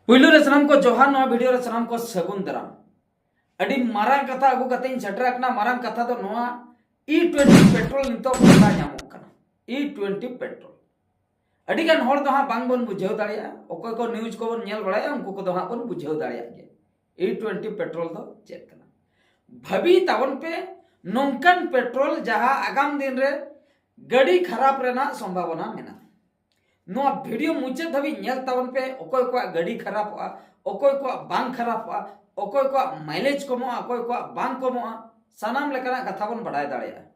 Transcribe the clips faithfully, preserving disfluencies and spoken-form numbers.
ᱯᱩᱭᱞᱩ ᱨᱮ ᱥᱟᱱᱟᱢ ᱠᱚ ᱡᱚᱦᱟᱨ, ᱱᱚᱣᱟ ᱵᱷᱤᱰᱤᱭᱳ ᱨᱮ ᱥᱟᱱᱟᱢ ᱠᱚ ᱥᱟᱹᱜᱩᱱ ᱫᱟᱨᱟᱢ᱾ ᱟᱹᱰᱤ ᱢᱟᱨᱟᱝ ᱠᱟᱛᱷᱟ ᱟᱹᱜᱩ ᱠᱟᱛᱮ ᱤᱧ ᱥᱮᱴᱮᱨ ᱟᱠᱟᱱᱟ᱾ ᱢᱟᱨᱟᱝ ᱠᱟᱛᱷᱟ ᱫᱚ ᱱᱚᱣᱟ, ᱤ ᱴᱩᱭᱮᱱᱴᱤ ᱯᱮᱴᱨᱳᱞ ᱱᱤᱛᱚᱜ ᱜᱚᱴᱟ ᱧᱟᱢᱚᱜ ᱠᱟᱱᱟ᱾ ᱤ ᱴᱩᱭᱮᱱᱴᱤ ᱯᱮᱴᱨᱳᱞ ᱟᱹᱰᱤ ᱜᱟᱱ ᱦᱚᱲ ᱫᱚ ᱦᱟᱸᱜ ᱵᱟᱝ ᱵᱚᱱ ᱵᱩᱡᱷᱟᱹᱣ ᱫᱟᱲᱮᱭᱟᱜᱼᱟ᱾ ᱚᱠᱚᱭ ᱠᱚ ᱱᱤᱭᱩᱡᱽ ᱠᱚᱵᱚᱱ ᱧᱮᱞ ᱵᱟᱲᱟᱭᱟ, ᱩᱱᱠᱩ ᱠᱚᱫᱚ ᱦᱟᱸᱜ ᱵᱚᱱ ᱵᱩᱡᱷᱟᱹᱣ ᱫᱟᱲᱮᱭᱟᱜ ᱜᱮᱭᱟ ᱤ ᱴᱩᱭᱮᱱᱴᱤ ᱯᱮᱴᱨᱳᱞ ᱫᱚ ᱪᱮᱫ ᱠᱟᱱᱟ᱾ ᱵᱷᱟᱹᱵᱤ ᱛᱟᱵᱚᱱ ᱯᱮ, ᱱᱚᱝᱠᱟᱱ ᱯᱮᱴᱨᱳᱞ ᱡᱟᱦᱟᱸ ᱟᱜᱟᱢ ᱫᱤᱱ ᱨᱮ ᱜᱟᱹᱰᱤ ᱠᱷᱟᱨᱟᱯ ᱨᱮᱱᱟᱜ ᱥᱚᱢᱵᱷᱟᱵᱚᱱᱟ ᱢᱮᱱᱟᱜᱼᱟ᱾ ᱱᱚᱣᱟ ᱵᱷᱤᱰᱤᱭᱳ ᱢᱩᱪᱟᱹᱫ ᱫᱷᱟᱹᱵᱤᱡ ᱧᱮᱞ ᱛᱟᱵᱚᱱ ᱯᱮ᱾ ᱚᱠᱚᱭ ᱠᱚᱣᱟᱜ ᱜᱟᱹᱰᱤ ᱠᱷᱟᱨᱟᱯᱚᱜᱼᱟ, ᱚᱠᱚᱭ ᱠᱚᱣᱟᱜ ᱵᱟᱝ ᱠᱷᱟᱨᱟᱯᱚᱜᱼᱟ, ᱚᱠᱚᱭ ᱠᱚᱣᱟᱜ ᱢᱟᱭᱞᱮᱡᱽ ᱠᱚᱢᱚᱜᱼᱟ, ᱚᱠᱚᱭ ᱠᱚᱣᱟᱜ ᱵᱟᱝ ᱠᱚᱢᱚᱜᱼᱟ, ᱥᱟᱱᱟᱢ ᱞᱮᱠᱟᱱᱟᱜ ᱠᱟᱛᱷᱟ ᱵᱚᱱ ᱵᱟᱲᱟᱭ ᱫᱟᱲᱮᱭᱟᱜᱼᱟ᱾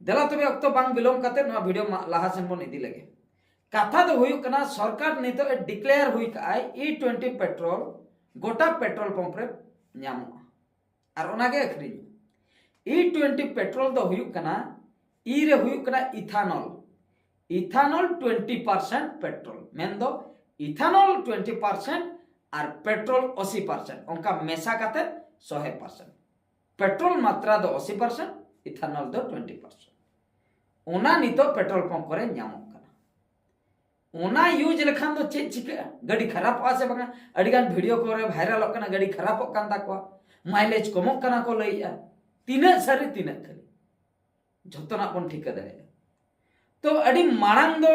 ᱫᱮᱞᱟ ᱛᱚᱵᱮ, ᱚᱠᱛᱚ ᱵᱟᱝ ᱵᱤᱞᱚᱢ ᱠᱟᱛᱮ ᱱᱚᱣᱟ ᱵᱷᱤᱰᱤᱭᱳ ᱢᱟ ᱞᱟᱦᱟ ᱥᱮᱱ ᱵᱚᱱ ᱤᱫᱤ ᱞᱮᱜᱮ᱾ ᱠᱟᱛᱷᱟ ᱫᱚ ᱦᱩᱭᱩᱜ ᱠᱟᱱᱟ, ᱥᱚᱨᱠᱟᱨ ᱱᱤᱛᱚᱜ ᱮ ᱰᱤᱠᱞᱮᱭᱟᱨ ᱦᱩᱭ ᱠᱟᱜᱼᱟᱭ, ᱤ ᱴᱩᱭᱮᱱᱴᱤ ᱯᱮᱴᱨᱳᱞ ᱜᱚᱴᱟ ᱯᱮᱴᱨᱳᱞ ᱯᱟᱢᱯ ᱨᱮ ᱧᱟᱢᱚᱜᱼᱟ᱾ ᱟᱨ ᱚᱱᱟᱜᱮ ᱟᱹᱠᱷᱨᱤᱧᱚᱜᱼᱟ᱾ ᱤ ᱴᱩᱭᱮᱱᱴᱤ ᱯᱮᱴᱨᱳᱞ ᱫᱚ ᱦᱩᱭᱩᱜ ᱠᱟᱱᱟ, ᱤ ᱨᱮ ᱦᱩᱭᱩᱜ ᱠᱟᱱᱟ ethanol. Ethanol twenty percent petrol, ᱢᱮᱱᱫᱚ ᱤᱛᱷᱟᱱᱚᱞ ᱴᱩᱭᱮᱱᱴᱤ ᱯᱟᱨᱥᱮᱱᱴ ᱟᱨ ᱯᱮᱴᱨᱳᱞ ᱟᱥᱤ ᱯᱟᱨᱥᱮᱱᱴ, ᱚᱱᱠᱟ ᱢᱮᱥᱟ ᱠᱟᱛᱮ ᱥᱚᱭ ᱯᱟᱨᱥᱮᱱᱴ᱾ ᱯᱮᱴᱨᱳᱞ ᱢᱟᱛᱨᱟ ᱫᱚ ᱟᱥᱤ ᱯᱟᱨᱥᱮᱱᱴ, ᱤᱛᱷᱟᱱᱚᱞ ᱫᱚ ᱴᱩᱭᱮᱱᱴᱤ ᱯᱟᱨᱥᱮᱱᱴ᱾ ᱚᱱᱟ ᱱᱤᱛᱚᱜ ᱯᱮᱴᱨᱳᱞ ᱯᱟᱢᱯ ᱠᱚᱨᱮ ᱧᱟᱢᱚᱜ ᱠᱟᱱᱟ᱾ ᱚᱱᱟ ᱤᱭᱩᱡᱽ ᱞᱮᱠᱷᱟᱱ ᱫᱚ ᱪᱮᱫ ᱪᱤᱠᱟᱹᱜᱼᱟ? ᱜᱟᱹᱰᱤ ᱠᱷᱟᱨᱟᱯᱚᱜᱼᱟ ᱥᱮ ᱵᱟᱝᱟ? ᱟᱹᱰᱤᱜᱟᱱ ᱵᱷᱤᱰᱤᱭᱳ ᱠᱚᱨᱮ ᱵᱷᱟᱭᱨᱟᱞᱚᱜ ᱠᱟᱱᱟ, ᱜᱟᱹᱰᱤ ᱠᱷᱟᱨᱟᱯᱚᱜ ᱠᱟᱱ ᱛᱟᱠᱚᱣᱟ, ᱢᱟᱭᱞᱮᱡᱽ ᱠᱚᱢᱚᱜ ᱠᱟᱱᱟ ᱠᱚ ᱞᱟᱹᱭᱮᱜᱼᱟ᱾ ᱛᱤᱱᱟᱹᱜ ᱥᱟᱹᱨᱤ, ᱛᱤᱱᱟᱹᱜ ᱠᱷᱟᱹᱞᱤ, ᱡᱷᱚᱛᱚᱱᱟᱜ ᱵᱚᱱ ᱴᱷᱤᱠᱟᱹ ᱫᱟᱲᱮᱭᱟᱜᱼᱟ᱾ ᱛᱚ, ᱟᱹᱰᱤ ᱢᱟᱲᱟᱝ ᱫᱚ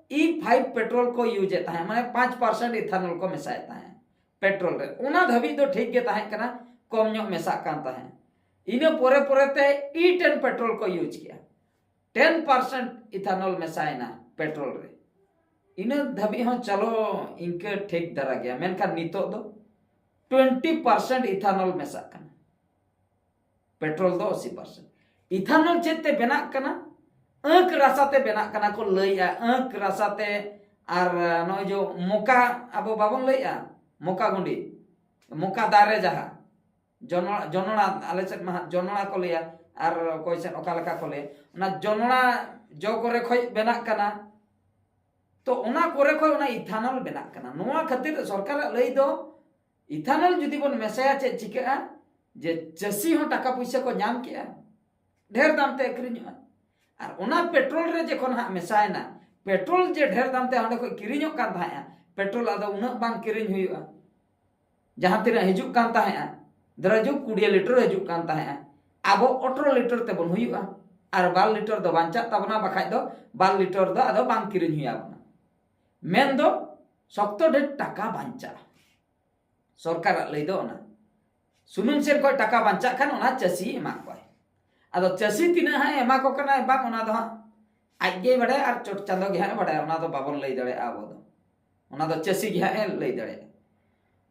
ᱤ ᱯᱷᱟᱭᱤᱵᱷ ᱯᱮᱴᱨᱳᱞ ᱠᱚ ᱤᱭᱩᱡᱽ ᱮᱫ ᱛᱟᱦᱮᱸᱫ, ᱢᱟᱱᱮ ᱯᱟᱸᱪ ᱯᱟᱨᱥᱮᱱᱴ ᱤᱛᱷᱟᱱᱚᱞ ᱠᱚ ᱢᱮᱥᱟᱭᱮᱫ ᱛᱟᱦᱮᱸᱫ ᱯᱮᱴᱨᱳᱞ ᱨᱮ᱾ ᱚᱱᱟ ᱫᱷᱟᱹᱵᱤᱡ ᱫᱚ ᱴᱷᱤᱠ ᱜᱮ ᱛᱟᱦᱮᱸ ᱠᱟᱱᱟ, ᱠᱚᱢ ᱧᱚᱜ ᱢᱮᱥᱟᱜ ᱠᱟᱱ ᱛᱟᱦᱮᱸᱫ᱾ ᱤᱱᱟᱹ ᱯᱚᱨᱮ ᱯᱚᱨᱮᱛᱮ ᱤ ᱴᱮᱱ ᱯᱮᱴᱨᱳᱞ ᱠᱚ ᱤᱭᱩᱡᱽ ᱠᱮᱜᱼᱟ, ᱴᱮᱱ ᱯᱟᱨᱥᱮᱱᱴ ᱤᱛᱷᱟᱱᱚᱞ ᱢᱮᱥᱟᱭᱮᱱᱟ ᱯᱮᱴᱨᱳᱞ ᱨᱮ᱾ ᱤᱱᱟᱹ ᱫᱷᱟᱹᱵᱤᱡ ᱦᱚᱸ ᱪᱚᱞᱚ, ᱤᱱᱠᱟᱹ ᱴᱷᱤᱠ ᱫᱷᱟᱨᱟ ᱜᱮᱭᱟ, ᱢᱮᱱᱠᱷᱟᱱ ᱱᱤᱛᱚᱜ ᱫᱚ ᱴᱩᱭᱮᱱᱴᱤ ᱯᱟᱨᱥᱮᱱᱴ ᱤᱛᱷᱟᱱᱚᱞ ᱢᱮᱥᱟᱜ ᱠᱟᱱᱟ ᱯᱮᱴᱨᱳᱞ ᱫᱚ ᱟᱥᱤ ᱯᱟᱨᱥᱮᱱᱴ᱾ ᱤᱛᱷᱟᱱᱚᱞ ᱪᱮᱫ ᱛᱮ ᱵᱮᱱᱟᱜ ᱠᱟᱱᱟ? ᱟᱸᱠ ᱨᱟᱥᱟ ᱛᱮ ᱵᱮᱱᱟᱜ ᱠᱟᱱᱟ ᱠᱚ ᱞᱟᱹᱭᱟ, ᱟᱸᱠ ᱨᱟᱥᱟ ᱛᱮ᱾ ᱟᱨ ᱱᱚᱜᱼᱚᱭ ᱡᱮ ᱢᱚᱠᱟ, ᱟᱵᱚ ᱵᱟᱵᱚᱱ ᱞᱟᱹᱭᱟ ᱢᱚᱠᱟ ᱜᱩᱸᱰᱤ, ᱢᱚᱠᱟ ᱫᱟᱨᱮ ᱡᱟᱦᱟᱸ ᱡᱚᱱᱚᱲᱟ, ᱡᱚᱱᱚᱲᱟ, ᱟᱞᱮ ᱥᱮᱫ ᱢᱟ ᱦᱟᱸᱜ ᱡᱚᱱᱚᱲᱟ ᱠᱚ ᱞᱟᱹᱭᱟ, ᱟᱨ ᱚᱠᱚᱭ ᱥᱮᱫ ᱚᱠᱟ ᱞᱮᱠᱟ ᱠᱚ ᱞᱟᱹᱭᱟ, ᱚᱱᱟ ᱡᱚᱱᱚᱲᱟ ᱡᱚ ᱠᱚᱨᱮ ᱠᱷᱚᱡ ᱵᱮᱱᱟᱜ ᱠᱟᱱᱟ᱾ ᱛᱚ, ᱚᱱᱟ ᱠᱚᱨᱮ ᱠᱷᱚᱡ ᱚᱱᱟ ᱤᱛᱷᱟᱱᱚᱞ ᱵᱮᱱᱟᱜ ᱠᱟᱱᱟ᱾ ᱱᱚᱣᱟ ᱠᱷᱟᱹᱛᱤᱨ ᱥᱚᱨᱠᱟᱨᱟᱜ ᱞᱟᱹᱭ ᱫᱚ, ᱤᱛᱷᱟᱱᱚᱞ ᱡᱩᱫᱤ ᱵᱚᱱ ᱢᱮᱥᱟᱭᱟ, ᱪᱮᱫ ᱪᱤᱠᱟᱹᱜᱼᱟ? ᱡᱮ ᱪᱟᱹᱥᱤ ᱦᱚᱸ ᱴᱟᱠᱟ ᱯᱩᱭᱥᱟᱹ ᱠᱚ ᱧᱟᱢ ᱠᱮᱜᱼᱟ, ᱰᱷᱮᱨ ᱫᱟᱢ ᱛᱮ ᱟᱹᱠᱷᱨᱤᱧᱚᱜᱼᱟ᱾ ᱟᱨ ᱚᱱᱟ ᱯᱮᱴᱨᱳᱞ ᱨᱮ ᱡᱚᱠᱷᱚᱱ ᱦᱟᱸᱜ ᱢᱮᱥᱟᱭᱮᱱᱟ, ᱯᱮᱴᱨᱳᱞ ᱡᱮ ᱰᱷᱮᱨ ᱫᱟᱢ ᱛᱮ ᱚᱸᱰᱮ ᱠᱷᱚᱡ ᱠᱤᱨᱤᱧᱚᱜ ᱠᱟᱱ ᱛᱟᱦᱮᱸᱜᱼᱟ, ᱯᱮᱴᱨᱳᱞ ᱟᱫᱚ ᱩᱱᱟᱹᱜ ᱵᱟᱝ ᱠᱤᱨᱤᱧ ᱦᱩᱭᱩᱜᱼᱟ᱾ ᱡᱟᱦᱟᱸ ᱛᱤᱱᱟᱹᱜ ᱦᱤᱡᱩᱜ ᱠᱟᱱ ᱛᱟᱦᱮᱸᱜᱼᱟ, ᱫᱷᱚᱨᱚ ᱡᱩᱜᱽ ᱠᱩᱲᱤ ᱞᱤᱴᱟᱨ ᱦᱤᱡᱩᱜ ᱠᱟᱱ ᱛᱟᱦᱮᱸᱜᱼᱟ, ᱟᱵᱚ ᱟᱴᱷᱨᱚ ᱞᱤᱴᱟᱨ ᱛᱮᱵᱚᱱ ᱦᱩᱭᱩᱜᱼᱟ᱾ ᱟᱨ ᱵᱟᱨ ᱞᱤᱴᱟᱨ ᱫᱚ ᱵᱟᱧᱪᱟᱜ ᱛᱟᱵᱚᱱᱟ, ᱵᱟᱠᱷᱟᱡ ᱫᱚ ᱵᱟᱨ ᱞᱤᱴᱟᱨ ᱫᱚ ᱟᱫᱚ ᱵᱟᱝ ᱠᱤᱨᱤᱧ ᱦᱩᱭ ᱟᱵᱚᱱᱟ᱾ ᱢᱮᱱᱫᱚ ᱥᱚᱠᱛᱚ ᱰᱷᱮᱨ ᱴᱟᱠᱟ ᱵᱟᱧᱪᱟᱜᱼᱟ᱾ ᱥᱚᱨᱠᱟᱨᱟᱜ ᱞᱟᱹᱭ ᱫᱚ ᱚᱱᱟ᱾ ᱥᱩᱱᱩᱢ ᱥᱮᱫ ᱠᱷᱚᱱ ᱴᱟᱠᱟ ᱵᱟᱧᱪᱟᱜ ᱠᱷᱟᱱ ᱚᱱᱟ ᱪᱟᱹᱥᱤ ᱮᱢᱟ ᱠᱚᱣᱟᱭ᱾ ᱟᱫᱚ ᱪᱟᱹᱥᱤ ᱛᱤᱱᱟᱹᱜ ᱦᱟᱸᱜ ᱮᱢᱟ ᱠᱚ ᱠᱟᱱᱟᱭ ᱵᱟᱝ, ᱚᱱᱟ ᱫᱚ ᱦᱟᱸᱜ ᱟᱡ ᱜᱮᱭ ᱵᱟᱰᱟᱭᱟ ᱟᱨ ᱪᱚᱴ ᱪᱟᱸᱫᱚ ᱜᱮ ᱦᱟᱸᱜ ᱮ ᱵᱟᱰᱟᱭᱟ, ᱚᱱᱟ ᱫᱚ ᱵᱟᱵᱚᱱ ᱞᱟᱹᱭ ᱫᱟᱲᱮᱭᱟᱜᱼᱟ ᱟᱵᱚ ᱫᱚ᱾ ᱚᱱᱟ ᱫᱚ ᱪᱟᱹᱥᱤ ᱜᱮ ᱦᱟᱸᱜ ᱮ ᱞᱟᱹᱭ ᱫᱟᱲᱮᱭᱟᱜᱼᱟ᱾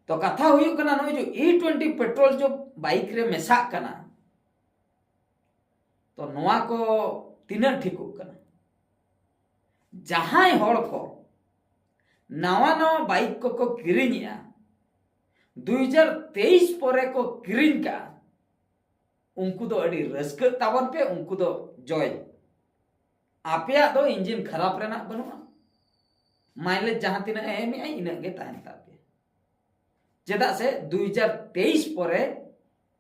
ᱛᱚ ᱠᱟᱛᱷᱟ ᱦᱩᱭᱩᱜ ᱠᱟᱱᱟ, ᱱᱚᱜᱼᱚᱭ ᱡᱮ ᱤ ᱴᱩᱭᱮᱱᱴᱤ ᱯᱮᱴᱨᱳᱞ ᱡᱚ ᱵᱟᱭᱤᱠ ᱨᱮ ᱢᱮᱥᱟᱜ ᱠᱟᱱᱟ, ᱛᱚ ᱱᱚᱣᱟ ᱠᱚ ᱛᱤᱱᱟᱹᱜ ᱴᱷᱤᱠᱚᱜ ᱠᱟᱱᱟ? ᱡᱟᱦᱟᱸᱭ ᱦᱚᱲ ᱠᱚ ᱱᱟᱣᱟ ᱱᱟᱣᱟ ᱵᱟᱭᱤᱠ ᱠᱚᱠᱚ ᱠᱤᱨᱤᱧᱮᱜᱼᱟ, ᱫᱩ ᱦᱟᱡᱟᱨ ᱛᱮᱭᱤᱥ ᱯᱚᱨᱮ ᱠᱚ ᱠᱤᱨᱤᱧ ᱠᱟᱜᱼᱟ, ᱩᱱᱠᱩ ᱫᱚ ᱟᱹᱰᱤ ᱨᱟᱹᱥᱠᱟᱹᱜ ᱛᱟᱵᱚᱱ ᱯᱮ, ᱩᱱᱠᱩ ᱫᱚ ᱡᱚᱭ᱾ ᱟᱯᱮᱭᱟᱜ ᱫᱚ ᱤᱧᱡᱤᱱ ᱠᱷᱟᱨᱟᱯ ᱨᱮᱱᱟᱜ ᱵᱟᱹᱱᱩᱜᱼᱟ, ᱢᱟᱭᱞᱮᱡᱽ ᱡᱟᱦᱟᱸ ᱛᱤᱱᱟᱹᱜ ᱮ ᱮᱢᱮᱜᱼᱟ ᱤᱱᱟᱹᱜ ᱜᱮ ᱛᱟᱦᱮᱱ ᱛᱟᱯᱮᱭᱟ᱾ ᱪᱮᱫᱟᱜ ᱥᱮ ᱫᱩ ᱦᱟᱡᱟᱨ ᱛᱮᱭᱤᱥ ᱯᱚᱨᱮ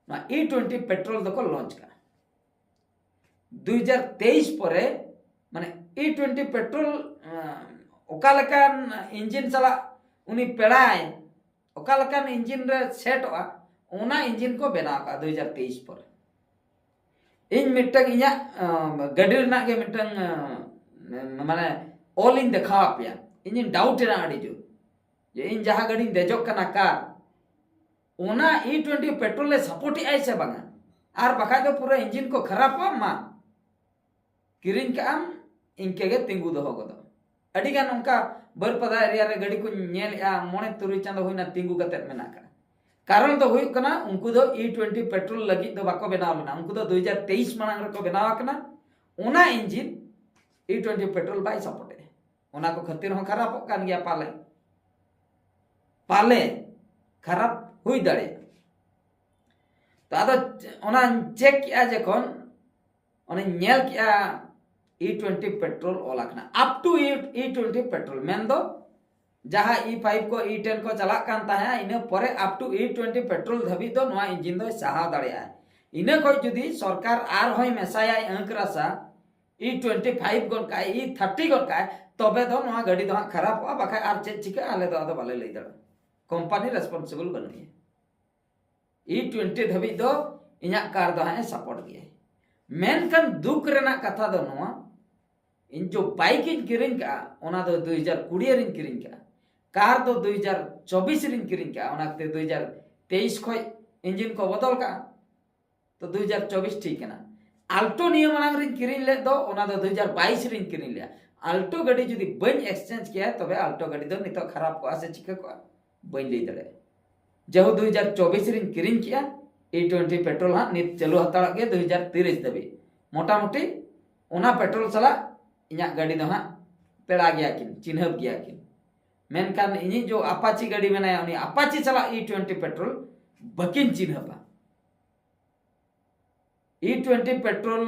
ᱱᱚᱣᱟ ᱤ ᱴᱩᱭᱮᱱᱴᱤ ᱯᱮᱴᱨᱳᱞ ᱫᱚᱠᱚ ᱞᱚᱧᱪ ᱠᱟᱜᱼᱟ᱾ ᱫᱩ ᱦᱟᱡᱟᱨ ᱛᱮᱭᱤᱥ ᱯᱚᱨᱮ ᱢᱟᱱᱮ ᱤ ᱴᱩᱭᱮᱱᱴᱤ ᱯᱮᱴᱨᱳᱞ ᱚᱠᱟ ᱞᱮᱠᱟᱱ ᱤᱧᱡᱤᱱ ᱥᱟᱞᱟᱜ ᱩᱱᱤ ᱯᱮᱲᱟᱭ, ᱚᱠᱟ ᱞᱮᱠᱟᱱ ᱤᱧᱡᱤᱱ ᱨᱮ ᱥᱮᱴᱚᱜᱼᱟ, ᱚᱱᱟ ᱤᱧᱡᱤᱱ ᱠᱚ ᱵᱮᱱᱟᱣ ᱠᱟᱜᱼᱟ ᱫᱩ ᱦᱟᱡᱟᱨ ᱛᱮᱭᱤᱥ ᱯᱚᱨᱮ᱾ ᱤᱧ ᱢᱤᱫᱴᱟᱝ ᱤᱧᱟᱹᱜ ᱜᱟᱹᱰᱤ ᱨᱮᱱᱟᱜ ᱜᱮ ᱢᱤᱫᱴᱟᱝ ᱢᱟᱱᱮ ᱚᱞ ᱤᱧ ᱫᱮᱠᱷᱟᱣ ᱟᱯᱮᱭᱟ᱾ ᱤᱧᱤᱧ ᱰᱟᱣᱩᱴ ᱮᱱᱟ ᱟᱹᱰᱤ ᱡᱳᱨ, ᱡᱮ ᱤᱧ ᱡᱟᱦᱟᱸ ᱜᱟᱹᱰᱤᱧ ᱫᱮᱡᱚᱜ ᱠᱟᱱᱟ ᱠᱟᱨ, ᱚᱱᱟ ᱤ ᱴᱩᱭᱮᱱᱴᱤ ᱯᱮᱴᱨᱳᱞ ᱮ ᱥᱟᱯᱳᱨᱴ ᱮᱫᱟᱭ ᱥᱮ ᱵᱟᱝᱟ, ᱟᱨ ᱵᱟᱠᱷᱟᱡ ᱫᱚ ᱯᱩᱨᱟᱹ ᱤᱧᱡᱤᱱ ᱠᱚ ᱠᱷᱟᱨᱟᱯᱚᱜᱼᱟ᱾ ᱢᱟ ᱠᱤᱨᱤᱧ ᱠᱟᱜ ᱟᱢ, ᱤᱱᱠᱟᱹ ᱜᱮ ᱛᱤᱸᱜᱩ ᱫᱚᱦᱚ ᱜᱚᱫᱚᱜ᱾ ᱟᱹᱰᱤ ᱜᱟᱱ ᱚᱱᱠᱟ ᱵᱟᱹᱨᱯᱟᱫᱟ ᱮᱨᱤᱭᱟ ᱨᱮ ᱜᱟᱹᱰᱤ ᱠᱚᱧ ᱧᱮᱞᱮᱜᱼᱟ, ᱢᱚᱬᱮ ᱛᱩᱨᱩᱭ ᱪᱟᱸᱫᱚ ᱦᱩᱭᱱᱟ ᱛᱤᱸᱜᱩ ᱠᱟᱛᱮᱫ ᱢᱮᱱᱟᱜ ᱠᱟᱜᱼᱟ᱾ ᱠᱟᱨᱚᱱ ᱫᱚ ᱦᱩᱭᱩᱜ ᱠᱟᱱᱟ, ᱩᱱᱠᱩ ᱫᱚ ᱤ ᱴᱩᱭᱮᱱᱴᱤ ᱯᱮᱴᱨᱳᱞ ᱞᱟᱹᱜᱤᱫ ᱫᱚ ᱵᱟᱠᱚ ᱵᱮᱱᱟᱣ ᱞᱮᱱᱟ, ᱩᱱᱠᱩ ᱫᱚ ᱫᱩ ᱦᱟᱡᱟᱨ ᱛᱮᱭᱤᱥ ᱢᱟᱲᱟᱝ ᱨᱮᱠᱚ ᱵᱮᱱᱟᱣ ᱟᱠᱟᱱᱟ᱾ ᱚᱱᱟ ᱤᱧᱡᱤᱱ ᱤ ᱴᱩᱭᱮᱱᱴᱤ ᱯᱮᱴᱨᱳᱞ ᱵᱟᱭ ᱥᱟᱯᱳᱨᱴ ᱮᱫᱼᱟ, ᱚᱱᱟ ᱠᱚ ᱠᱷᱟᱹᱛᱤᱨ ᱦᱚᱸ ᱠᱷᱟᱨᱟᱯᱚᱜ ᱠᱟᱱ ᱜᱮᱭᱟ᱾ ᱯᱟᱞᱮ ᱯᱟᱞᱮ ᱠᱷᱟᱨᱟᱯ ᱦᱩᱭ ᱫᱟᱲᱮᱭᱟᱜᱼᱟ᱾ ᱛᱚ ᱟᱫᱚ ᱚᱱᱟᱧ ᱪᱮᱠ ᱠᱮᱜᱼᱟ ᱡᱚᱠᱷᱚᱱ, ᱚᱱᱮᱧ ᱧᱮᱞ ᱠᱮᱜᱼᱟ ᱤ ᱴᱩᱭᱮᱱᱴᱤ ᱯᱮᱴᱨᱳᱞ ᱚᱞ ᱟᱠᱟᱱᱟ, up to E twenty petrol, ᱢᱮᱱᱫᱚ ᱡᱟᱦᱟᱸ ᱤ ᱯᱷᱟᱭᱤᱵᱷ ᱠᱚ ᱤ ᱴᱮᱱ ᱠᱚ ᱪᱟᱞᱟᱜ ᱠᱟᱱ ᱛᱟᱦᱮᱸᱫ, ᱤᱱᱟᱹ ᱯᱚᱨᱮ up to E twenty petrol ᱫᱷᱟᱹᱵᱤᱡ ᱫᱚ ᱱᱚᱣᱟ ᱤᱧᱡᱤᱱ ᱫᱚᱭ ᱥᱟᱦᱟᱣ ᱫᱟᱲᱮᱭᱟᱜᱼᱟ᱾ ᱤᱱᱟᱹ ᱠᱷᱚᱱ ᱡᱩᱫᱤ ᱥᱚᱨᱠᱟᱨ ᱟᱨᱦᱚᱸᱭ ᱢᱮᱥᱟᱭᱟᱭ ᱟᱹᱸᱠ ᱨᱟᱥᱟ, ᱤ ᱴᱩᱭᱮᱱᱴᱤ ᱯᱷᱟᱭᱤᱵᱷ ᱜᱚᱫ ᱠᱟᱜᱼᱟᱭ, ᱤ ᱛᱷᱟᱨᱴᱤ ᱜᱚᱫ ᱠᱟᱜᱼᱟᱭ, ᱛᱚᱵᱮ ᱫᱚ ᱱᱚᱣᱟ ᱜᱟᱹᱰᱤ ᱫᱚ ᱦᱟᱸᱜ ᱠᱷᱟᱨᱟᱯᱚᱜᱼᱟ, ᱵᱟᱠᱷᱟᱡ ᱟᱨ ᱪᱮᱫ ᱪᱤᱠᱟᱹᱜᱼᱟ ᱟᱞᱮ ᱫᱚ ᱟᱫᱚ ᱵᱟᱞᱮ ᱞᱟᱹᱭ ᱫᱟᱲᱮᱭᱟᱜᱼᱟ᱾ ᱠᱳᱢᱯᱟᱱᱤ ᱨᱮᱥᱯᱚᱱᱥᱤᱵᱚᱞ ᱵᱟᱹᱱᱩᱜ ᱮᱭᱟ᱾ ᱤ ᱴᱩᱭᱮᱱᱴᱤ ᱫᱷᱟᱹᱵᱤᱡ ᱫᱚ ᱤᱧᱟᱹᱜ ᱠᱟᱨ ᱫᱚ ᱦᱟᱸᱜ ᱮ ᱥᱟᱯᱳᱨᱴ ᱜᱮᱭᱟᱭ᱾ ᱢᱮᱱᱠᱷᱟᱱ ᱫᱩᱠ ᱨᱮᱱᱟᱜ ᱠᱟᱛᱷᱟ ᱫᱚ ᱱᱚᱣᱟ, ᱤᱧ ᱡᱚ ᱵᱟᱭᱤᱠ ᱤᱧ ᱠᱤᱨᱤᱧ ᱠᱟᱜᱼᱟ, ᱚᱱᱟ ᱫᱚ ᱫᱩ ᱦᱟᱡᱟᱨ ᱠᱩᱲᱤ ᱨᱤᱧ ᱠᱤᱨᱤᱧ ᱠᱟᱜᱼᱟ᱾ ᱠᱟᱨ ᱫᱚ ᱫᱩ ᱦᱟᱡᱟᱨ ᱪᱚᱵᱵᱤᱥ ᱨᱤᱧ ᱠᱤᱨᱤᱧ ᱠᱟᱜᱼᱟ, ᱚᱱᱟ ᱠᱷᱟᱹᱛᱤᱨ ᱫᱩ ᱦᱟᱡᱟᱨ ᱛᱮᱭᱤᱥ ᱠᱷᱚᱡ ᱤᱧᱡᱤᱱ ᱠᱚ ᱵᱚᱫᱚᱞ ᱠᱟᱜᱼᱟ᱾ ᱛᱚ ᱫᱩ ᱦᱟᱡᱟᱨ ᱪᱚᱵᱵᱤᱥ ᱴᱷᱤᱠ ᱠᱟᱱᱟ᱾ ᱟᱞᱴᱳ ᱱᱤᱭᱟᱹ ᱢᱟᱲᱟᱝ ᱨᱤᱧ ᱠᱤᱨᱤᱧ ᱞᱮᱫ ᱫᱚ, ᱚᱱᱟ ᱫᱚ ᱫᱩ ᱦᱟᱡᱟᱨ ᱵᱟᱭᱤᱥ ᱨᱤᱧ ᱠᱤᱨᱤᱧ ᱞᱮᱫᱼᱟ᱾ ᱟᱞᱴᱳ ᱜᱟᱹᱰᱤ ᱡᱩᱫᱤ ᱵᱟᱹᱧ ᱮᱠᱥᱪᱮᱧᱡᱽ ᱠᱮᱭᱟ, ᱛᱚᱵᱮ ᱟᱞᱴᱳ ᱜᱟᱹᱰᱤ ᱫᱚ ᱱᱤᱛᱚᱜ ᱠᱷᱟᱨᱟᱯ ᱠᱚᱜᱼᱟ ᱥᱮ ᱪᱤᱠᱟᱹ ᱠᱚᱜᱼᱟ, ᱵᱟᱹᱧ ᱞᱟᱹᱭ ᱫᱟᱲᱮᱭᱟᱜᱼᱟ᱾ ᱡᱮᱦᱳ ᱫᱩ ᱦᱟᱡᱟᱨ ᱪᱚᱵᱵᱤᱥ ᱨᱤᱧ ᱠᱤᱨᱤᱧ ᱠᱮᱜᱼᱟ, ᱤ ᱴᱩᱭᱮᱱᱴᱤ ᱯᱮᱴᱨᱳᱞ ᱦᱟᱸᱜ ᱱᱤᱛ ᱪᱟᱹᱞᱩ ᱦᱟᱛᱟᱲᱚᱜ ᱜᱮ ᱫᱩ ᱦᱟᱡᱟᱨ ᱛᱤᱨᱤᱥ ᱫᱷᱟᱹᱵᱤᱡ᱾ ᱢᱚᱴᱟᱢᱩᱴᱤ ᱚᱱᱟ ᱯᱮᱴᱨᱳᱞ ᱥᱟᱞᱟᱜ ᱤᱧᱟᱹᱜ ᱜᱟᱹᱰᱤ ᱫᱚ ᱦᱟᱸᱜ ᱯᱮᱲᱟ ᱜᱮᱭᱟ ᱠᱤᱱ, ᱪᱤᱱᱦᱟᱹᱯ ᱜᱮᱭᱟ ᱠᱤᱱ᱾ ᱢᱮᱱᱠᱷᱟᱱ ᱤᱧᱤᱡ ᱡᱚ ᱟᱯᱟᱪᱤ ᱜᱟᱹᱰᱤ ᱢᱮᱱᱟᱭᱟ, ᱩᱱᱤ ᱟᱯᱟᱪᱤ ᱥᱟᱞᱟᱜ ᱤ ᱴᱩᱭᱮᱱᱴᱤ ᱯᱮᱴᱨᱳᱞ ᱵᱟᱹᱠᱤᱱ ᱪᱤᱱᱦᱟᱹᱯᱟ᱾ ᱤ ᱴᱩᱭᱮᱱᱴᱤ ᱯᱮᱴᱨᱳᱞ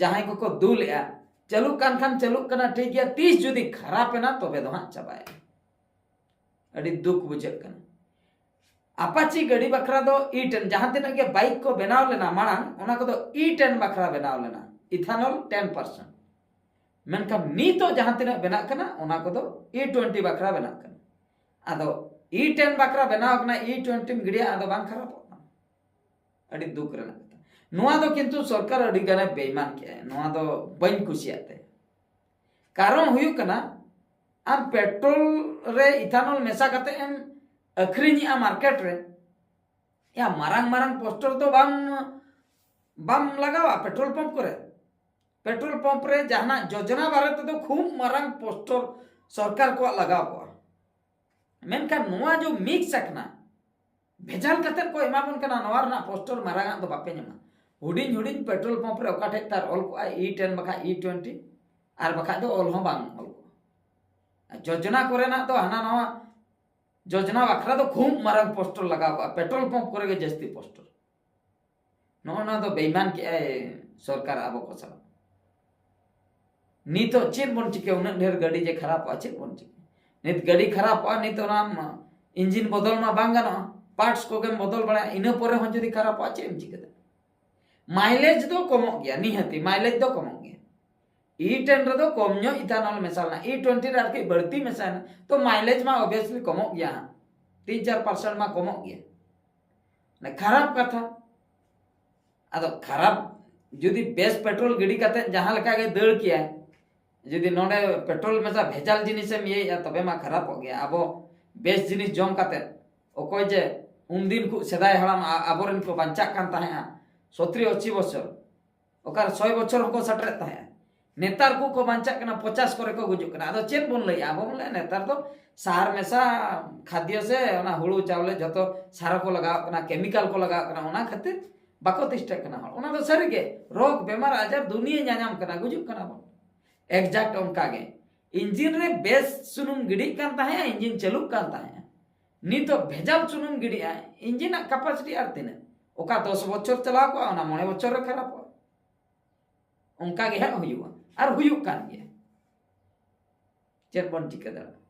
ᱡᱟᱦᱟᱸᱭ ᱠᱚᱠᱚ ᱫᱩᱞᱮᱜᱼᱟ, ᱪᱟᱹᱞᱩᱜ ᱠᱟᱱ ᱠᱷᱟᱱ ᱪᱟᱹᱞᱩᱜ ᱠᱟᱱᱟ ᱴᱷᱤᱠ ᱜᱮᱭᱟ, ᱛᱤᱥ ᱡᱩᱫᱤ ᱠᱷᱟᱨᱟᱯ ᱮᱱᱟ ᱛᱚᱵᱮ ᱫᱚ ᱦᱟᱸᱜ ᱪᱟᱵᱟᱭᱮᱱᱟ᱾ ᱟᱹᱰᱤ ᱫᱩᱠ ᱵᱩᱡᱷᱟᱹᱜ ᱠᱟᱱᱟ᱾ ᱟᱯᱟᱪᱤ ᱜᱟᱹᱰᱤ ᱵᱟᱠᱷᱨᱟ ᱫᱚ ᱤ ᱴᱮᱱ, ᱡᱟᱦᱟᱸ ᱛᱤᱱᱟᱹᱜ ᱜᱮ ᱵᱟᱭᱤᱠ ᱠᱚ ᱵᱮᱱᱟᱣ ᱞᱮᱱᱟ ᱢᱟᱲᱟᱝ, ᱚᱱᱟ ᱠᱚᱫᱚ ᱤ ᱴᱮᱱ ᱵᱟᱠᱷᱨᱟ ᱵᱮᱱᱟᱣ ᱞᱮᱱᱟ, ethanol ten percent᱾ ᱢᱮᱱᱠᱷᱟᱱ ᱱᱤᱛᱚᱜ ᱡᱟᱦᱟᱸ ᱛᱤᱱᱟᱹᱜ ᱵᱮᱱᱟᱜ ᱠᱟᱱᱟ, ᱚᱱᱟ ᱠᱚᱫᱚ ᱤ ᱴᱩᱭᱮᱱᱴᱤ ᱵᱟᱠᱷᱨᱟ ᱵᱮᱱᱟᱜ ᱠᱟᱱᱟ᱾ ᱟᱫᱚ ᱤ ᱴᱮᱱ ᱵᱟᱠᱷᱨᱟ ᱵᱮᱱᱟᱣ ᱠᱟᱱᱟ, ᱤ ᱴᱩᱭᱮᱱᱴᱤᱢ ᱜᱤᱰᱤᱭᱟ, ᱟᱫᱚ ᱵᱟᱝ ᱠᱷᱟᱨᱟᱯᱚᱜ ᱠᱟᱱᱟ᱾ ᱟᱹᱰᱤ ᱫᱩᱠ ᱨᱮᱱᱟᱜ ᱠᱟᱛᱷᱟ᱾ ᱱᱚᱣᱟ ᱫᱚ ᱠᱤᱱᱛᱩ ᱥᱚᱨᱠᱟᱨ ᱟᱹᱰᱤ ᱜᱟᱱᱮ ᱵᱮᱭᱢᱟᱱ ᱠᱮᱜᱼᱟ, ᱱᱚᱣᱟ ᱫᱚ ᱵᱟᱹᱧ ᱠᱩᱥᱤᱭᱟᱜ ᱛᱟᱭᱟ᱾ ᱠᱟᱨᱚᱱ ᱦᱩᱭᱩᱜ ᱠᱟᱱᱟ, ᱟᱢ ᱯᱮᱴᱨᱳᱞ ᱨᱮ ethanol ᱢᱮᱥᱟ ᱠᱟᱛᱮ ᱮᱢ ᱟᱹᱠᱷᱨᱤᱧᱮᱜᱼᱟ ᱢᱟᱨᱠᱮᱴ ᱨᱮ, ᱭᱟ ᱢᱟᱨᱟᱝ ᱢᱟᱨᱟᱝ ᱯᱳᱥᱴᱟᱨ ᱫᱚ ᱵᱟᱢ, ᱵᱟᱢ ᱞᱟᱜᱟᱣᱟ ᱯᱮᱴᱨᱳᱞ ᱯᱟᱢᱯ ᱠᱚᱨᱮ᱾ ᱯᱮᱴᱨᱳᱞ ᱯᱟᱢᱯ ᱨᱮ ᱡᱟᱦᱟᱱᱟᱜ ᱡᱳᱡᱚᱱᱟ ᱵᱟᱨᱮ ᱛᱮᱫᱚ ᱠᱷᱩᱵ ᱢᱟᱨᱟᱝ ᱯᱳᱥᱴᱟᱨ ᱥᱚᱨᱠᱟᱨ ᱠᱚᱣᱟᱜ ᱞᱟᱜᱟᱣ ᱠᱚᱜᱼᱟ᱾ ᱢᱮᱱᱠᱷᱟᱱ ᱱᱚᱣᱟ ᱡᱚ ᱢᱤᱠᱥ ᱟᱠᱟᱱᱟ, ᱵᱷᱮᱡᱟᱞ ᱠᱟᱛᱮ ᱠᱚ ᱮᱢᱟ ᱵᱚᱱ ᱠᱟᱱᱟ, ᱱᱚᱣᱟ ᱨᱮᱱᱟᱜ ᱯᱳᱥᱴᱟᱨ ᱢᱟᱨᱟᱝ ᱟᱜ ᱫᱚ ᱵᱟᱯᱮ ᱧᱟᱢᱟ᱾ ᱦᱩᱰᱤᱧ ᱦᱩᱰᱤᱧ ᱯᱮᱴᱨᱳᱞ ᱯᱟᱢᱯ ᱨᱮ ᱚᱠᱟ ᱴᱷᱮᱡ ᱛᱟᱨ ᱚᱞ ᱠᱚᱜᱼᱟ ᱤ ᱴᱮᱱ ᱵᱟᱠᱷᱟᱡ ᱤ ᱴᱩᱭᱮᱱᱴᱤ, ᱟᱨ ᱵᱟᱠᱷᱟᱡ ᱫᱚ ᱚᱞ ᱦᱚᱸ ᱵᱟᱝ ᱚᱞ ᱠᱚᱜᱼᱟ᱾ ᱟᱨ ᱡᱳᱡᱚᱱᱟ ᱠᱚᱨᱮᱱᱟᱜ ᱫᱚ ᱦᱟᱱᱟ ᱱᱟᱣᱟ, ᱡᱳᱡᱚᱱᱟ ᱵᱟᱠᱷᱨᱟ ᱫᱚ ᱠᱷᱩᱵ ᱢᱟᱨᱟᱝ ᱯᱳᱥᱴᱟᱨ ᱞᱟᱜᱟᱣ ᱠᱚᱜᱼᱟ, ᱯᱮᱴᱨᱳᱞ ᱯᱟᱢᱯ ᱠᱚᱨᱮ ᱜᱮ ᱡᱟᱹᱥᱛᱤ ᱯᱳᱥᱴᱟᱨ᱾ ᱱᱚᱜᱼᱚ ᱱᱚᱣᱟ ᱫᱚ ᱵᱮᱭᱢᱟᱱ ᱠᱮᱜᱼᱟᱭ ᱥᱚᱨᱠᱟᱨ ᱟᱵᱚ ᱠᱚ ᱥᱟᱞᱟᱜ᱾ ᱱᱤᱛᱚᱜ ᱪᱮᱫ ᱵᱚᱱ ᱪᱤᱠᱟᱹᱭᱟ? ᱩᱱᱟᱹᱜ ᱰᱷᱮᱨ ᱜᱟᱹᱰᱤ ᱡᱮ ᱠᱷᱟᱨᱟᱯᱚᱜᱼᱟ, ᱪᱮᱫ ᱵᱚᱱ ᱪᱤᱠᱟᱹᱭᱟ? ᱱᱤᱛ ᱜᱟᱹᱰᱤ ᱠᱷᱟᱨᱟᱯᱚᱜᱼᱟ, ᱱᱤᱛ ᱚᱱᱟ ᱤᱧᱡᱤᱱ ᱵᱚᱫᱚᱞ ᱢᱟ ᱵᱟᱝ ᱜᱟᱱᱚᱜᱼᱟ, ᱯᱟᱨᱴᱥ ᱠᱚᱜᱮᱢ ᱵᱚᱫᱚᱞ ᱵᱟᱲᱟᱭᱟ, ᱤᱱᱟᱹ ᱯᱚᱨᱮ ᱦᱚᱸ ᱡᱩᱫᱤ ᱠᱷᱟᱨᱟᱯᱚᱜᱼᱟ, ᱪᱮᱫ ᱮᱢ ᱪᱤᱠᱟᱹ ᱫᱟᱲᱮᱭᱟᱜᱼᱟ? ᱢᱟᱭᱞᱮᱡᱽ ᱫᱚ ᱠᱚᱢᱚᱜ ᱜᱮᱭᱟ, ᱱᱤᱦᱟᱹᱛᱤ ᱢᱟᱭᱞᱮᱡᱽ ᱫᱚ ᱠᱚᱢᱚᱜ ᱜᱮᱭᱟ, ᱤ ᱴᱮᱱ ᱨᱮᱫᱚ ᱠᱚᱢ ᱧᱚᱜ ethanol ᱢᱮᱥᱟ ᱞᱮᱱᱟ, ᱤ ᱴᱩᱭᱮᱱᱴᱤ ᱨᱮ ᱟᱨᱠᱤ ᱵᱟᱹᱲᱛᱤ ᱢᱮᱥᱟᱭᱮᱱᱟ, ᱛᱚ mileage ᱢᱟ obviously ᱠᱚᱢᱚᱜ ᱜᱮᱭᱟ, ᱦᱟᱸᱜ ᱛᱤᱱ ᱪᱟᱨ percent ᱢᱟ ᱠᱚᱢᱚᱜ ᱜᱮᱭᱟ᱾ ᱢᱟᱱᱮ ᱠᱷᱟᱨᱟᱯ ᱠᱟᱛᱷᱟ᱾ ᱟᱫᱚ ᱠᱷᱟᱨᱟᱯ, ᱡᱩᱫᱤ ᱵᱮᱥ petrol ᱜᱤᱰᱤ ᱠᱟᱛᱮ ᱡᱟᱦᱟᱸ ᱞᱮᱠᱟ ᱜᱮ ᱫᱟᱹᱲ ᱠᱮᱭᱟᱭ, ᱡᱩᱫᱤ ᱱᱚᱰᱮ petrol ᱢᱮᱥᱟ ᱵᱷᱮᱡᱟᱞ ᱡᱤᱱᱤᱥᱮᱢ ᱤᱭᱟᱹᱭᱮᱫᱼᱟ, ᱛᱚᱵᱮ ᱢᱟ ᱠᱷᱟᱨᱟᱯᱚᱜ ᱜᱮᱭᱟ᱾ ᱟᱵᱚ ᱵᱮᱥ ᱡᱤᱱᱤᱥ ᱡᱚᱢ ᱠᱟᱛᱮ, ᱚᱠᱚᱭ ᱡᱮ ᱩᱱᱫᱤᱱ ᱠᱚ ᱥᱮᱫᱟᱭ ᱦᱟᱲᱟᱢ ᱟ-, ᱟᱵᱚᱨᱮᱱ ᱠᱚ ᱵᱟᱧᱪᱟᱜ ᱠᱟᱱ ᱛᱟᱦᱮᱸᱜᱼᱟ ᱥᱚᱛᱨᱤ ᱟᱥᱤ ᱵᱚᱪᱷᱚᱨ, ᱚᱠᱟᱨᱮ ᱥᱚᱭ ᱵᱚᱪᱷᱚᱨ ᱦᱚᱸᱠᱚ ᱥᱮᱴᱮᱨᱮᱫ ᱛᱟᱦᱮᱸᱜᱼᱟ᱾ ᱱᱮᱛᱟᱨ ᱠᱚ ᱠᱚ ᱵᱟᱧᱪᱟᱜ ᱠᱟᱱᱟ, ᱯᱚᱪᱟᱥ ᱠᱚᱨᱮ ᱠᱚ ᱜᱩᱡᱩᱜ ᱠᱟᱱᱟ᱾ ᱟᱫᱚ ᱪᱮᱫ ᱵᱚᱱ ᱞᱟᱹᱭᱟ? ᱟᱵᱚ ᱵᱚᱱ ᱞᱟᱹᱭᱟ ᱱᱮᱛᱟᱨ ᱫᱚ ᱥᱟᱨ ᱢᱮᱥᱟ ᱠᱷᱟᱫᱽᱭᱚ ᱥᱮ ᱚᱱᱟ ᱦᱩᱲᱩ ᱪᱟᱣᱞᱮ ᱡᱷᱚᱛᱚ ᱥᱟᱨ ᱠᱚ ᱞᱟᱜᱟᱣᱟᱜ ᱠᱟᱱᱟ, chemical ᱠᱚ ᱞᱟᱜᱟᱣᱟᱜ ᱠᱟᱱᱟ, ᱚᱱᱟ ᱠᱷᱟᱹᱛᱤᱨ ᱵᱟᱠᱚ ᱛᱤᱥᱴᱟᱹᱜ ᱠᱟᱱᱟ ᱦᱚᱲ᱾ ᱚᱱᱟ ᱫᱚ ᱥᱟᱹᱨᱤᱜᱮ ᱨᱳᱜᱽ ᱵᱮᱢᱟᱨ ᱟᱡᱟᱨ ᱫᱩᱱᱤᱭᱟᱹ ᱧᱟᱧᱟᱢ ᱠᱟᱱᱟ, ᱜᱩᱡᱩᱜ ᱠᱟᱱᱟ ᱵᱚᱱ᱾ Exact ᱚᱱᱠᱟ ᱜᱮ ᱤᱧᱡᱤᱱ ᱨᱮ ᱵᱮᱥ ᱥᱩᱱᱩᱢ ᱜᱤᱰᱤᱜ ᱠᱟᱱ ᱛᱟᱦᱮᱸᱜᱼᱟ, ᱤᱧᱡᱤᱱ ᱪᱟᱹᱞᱩᱜ ᱠᱟᱱ ᱛᱟᱦᱮᱸᱜᱼᱟ᱾ ᱱᱤᱛᱚᱜ ᱵᱷᱮᱡᱟᱞ ᱥᱩᱱᱩᱢ ᱜᱤᱰᱤᱜᱼᱟ, ᱤᱧᱡᱤᱱᱟᱜ capacity ᱟᱨ ᱛᱤᱱᱟᱹᱜ? ᱚᱠᱟ ᱫᱚᱥ ᱵᱚᱪᱷᱚᱨ ᱪᱟᱞᱟᱣ ᱠᱚᱜᱼᱟ, ᱚᱱᱟ ᱢᱚᱬᱮ ᱵᱚᱪᱷᱚᱨ ᱨᱮ ᱠᱷᱟᱨᱟᱯᱚᱜᱼᱟ᱾ ᱚᱱᱠᱟ ᱜᱮ ᱦᱟᱸᱜ ᱦᱩᱭᱩᱜᱼᱟ ᱟᱨ ᱦᱩᱭᱩᱜ ᱠᱟᱱ ᱜᱮᱭᱟ᱾ ᱪᱮᱫ ᱵᱚᱱ ᱪᱤᱠᱟᱹ ᱫᱟᱲᱮᱭᱟᱜᱼᱟ?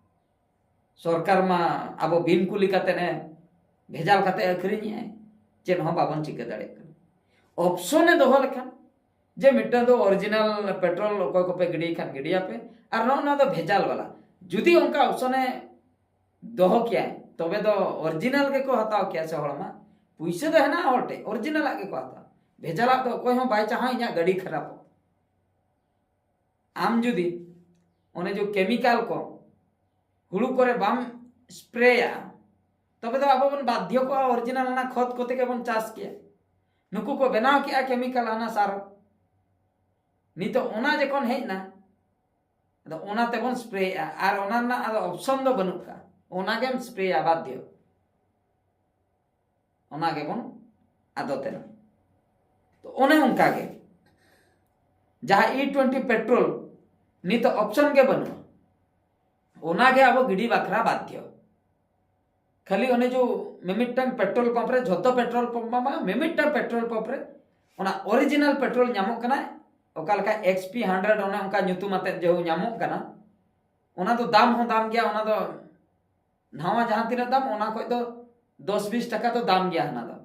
ᱥᱚᱨᱠᱟᱨ ᱢᱟ ᱟᱵᱚ ᱵᱤᱱ ᱠᱩᱞᱤ ᱠᱟᱛᱮ ᱮ ᱵᱷᱮᱡᱟᱞ ᱠᱟᱛᱮ ᱟᱹᱠᱷᱨᱤᱧᱮᱜᱼᱟᱭ, ᱪᱮᱫ ᱦᱚᱸ ᱵᱟᱵᱚᱱ ᱪᱤᱠᱟᱹ ᱫᱟᱲᱮᱭᱟᱜ ᱠᱟᱱᱟ᱾ Option ᱮ ᱫᱚᱦᱚ ᱞᱮᱠᱷᱟᱱ ᱡᱮ ᱢᱤᱫᱴᱟᱝ ᱫᱚ original petrol ᱚᱠᱚᱭ ᱠᱚᱯᱮ ᱜᱤᱰᱤᱭ ᱠᱷᱟᱱ ᱜᱤᱰᱤᱭᱟᱯᱮ, ᱟᱨ ᱱᱚᱜᱼᱚ ᱱᱚᱣᱟ ᱫᱚ ᱵᱷᱮᱡᱟᱞ ᱵᱟᱞᱟ, ᱡᱩᱫᱤ ᱚᱱᱠᱟ option ᱮ ᱫᱚᱦᱚ ᱠᱮᱭᱟᱭ, ᱛᱚᱵᱮ ᱫᱚ original ᱜᱮᱠᱚ ᱦᱟᱛᱟᱣ ᱠᱮᱭᱟ ᱥᱮ ᱦᱚᱲ ᱢᱟ᱾ ᱯᱩᱭᱥᱟᱹ ᱫᱚ ᱦᱮᱱᱟᱜᱼᱟ ᱦᱚᱲ ᱴᱷᱮᱡ, original ᱟᱜ ᱜᱮᱠᱚ ᱦᱟᱛᱟᱣᱟ᱾ ᱵᱷᱮᱡᱟᱞᱟᱜ ᱫᱚ ᱚᱠᱚᱭ ᱦᱚᱸ ᱵᱟᱭ ᱪᱟᱦᱟᱣᱟ ᱤᱧᱟᱹᱜ ᱜᱟᱹᱰᱤ ᱠᱷᱟᱨᱟᱯᱚᱜ᱾ ᱟᱢ ᱡᱩᱫᱤ ᱚᱱᱮ ᱡᱮ chemical ᱠᱚ ᱦᱩᱲᱩ ᱠᱚᱨᱮ ᱵᱟᱢ ᱥᱯᱨᱮᱭᱟ, ᱛᱚᱵᱮ ᱫᱚ ᱟᱵᱚ ᱵᱚᱱ ᱵᱟᱫᱽᱫᱷᱚ ᱠᱚᱜᱼᱟ original ᱚᱱᱟ ᱠᱷᱚᱛ ᱠᱚᱛᱮ ᱜᱮᱵᱚᱱ ᱪᱟᱥ ᱠᱮᱭᱟ᱾ ᱱᱩᱠᱩ ᱠᱚ ᱵᱮᱱᱟᱣ ᱠᱮᱜᱼᱟ chemical ᱦᱟᱱᱟ ᱥᱟᱨ᱾ ᱱᱤᱛᱚᱜ ᱚᱱᱟ ᱡᱚᱠᱷᱚᱱ ᱦᱮᱡ ᱮᱱᱟ, ᱟᱫᱚ ᱚᱱᱟ ᱛᱮᱵᱚᱱ ᱥᱯᱨᱮᱭᱮᱜᱼᱟ, ᱟᱨ ᱚᱱᱟ ᱨᱮᱱᱟᱜ ᱟᱫᱚ option ᱫᱚ ᱵᱟᱹᱱᱩᱜ ᱠᱟᱜᱼᱟ, ᱚᱱᱟ ᱜᱮᱢ ᱥᱯᱨᱮᱭᱟ ᱵᱟᱫᱽᱫᱷᱚ᱾ ᱚᱱᱟ ᱜᱮᱵᱚᱱ ᱟᱫᱚᱛ ᱮᱱᱟ᱾ ᱛᱚ ᱚᱱᱮ ᱚᱱᱠᱟ ᱜᱮ ᱡᱟᱦᱟᱸ ᱤ ᱴᱩᱭᱮᱱᱴᱤ petrol ᱱᱤᱛᱚᱜ option ᱜᱮ ᱵᱟᱹᱱᱩᱜᱼᱟ, ᱚᱱᱟ ᱜᱮ ᱟᱵᱚ ᱜᱤᱰᱤ ᱵᱟᱠᱷᱨᱟ ᱵᱟᱫᱽᱫᱷᱚ᱾ ᱠᱷᱟᱹᱞᱤ ᱚᱱᱮ ᱡᱮ ᱢᱤᱢᱤᱫᱴᱟᱝ petrol pump ᱨᱮ, ᱡᱷᱚᱛᱚ petrol pump ᱢᱟ ᱵᱟᱝ, ᱢᱤᱢᱤᱫᱴᱟᱝ petrol pump ᱨᱮ ᱚᱱᱟ original petrol ᱧᱟᱢᱚᱜ ᱠᱟᱱᱟ, ᱚᱠᱟ ᱞᱮᱠᱟ X P hundred ᱚᱱᱮ ᱚᱱᱠᱟ ᱧᱩᱛᱩᱢ ᱟᱛᱮᱫ ᱡᱮᱦᱩ ᱧᱟᱢᱚᱜ ᱠᱟᱱᱟ, ᱚᱱᱟ ᱫᱚ ᱫᱟᱢ ᱦᱚᱸ ᱫᱟᱢ ᱜᱮᱭᱟ, ᱚᱱᱟ ᱫᱚ ᱱᱟᱣᱟ ᱡᱟᱦᱟᱸ ᱛᱤᱱᱟᱹᱜ ᱫᱟᱢ, ᱚᱱᱟ ᱠᱷᱚᱡ ᱫᱚ ᱫᱚᱥ ᱵᱤᱥ ᱴᱟᱠᱟ ᱫᱚ ᱫᱟᱢ ᱜᱮᱭᱟ ᱦᱟᱱᱟ ᱫᱚ᱾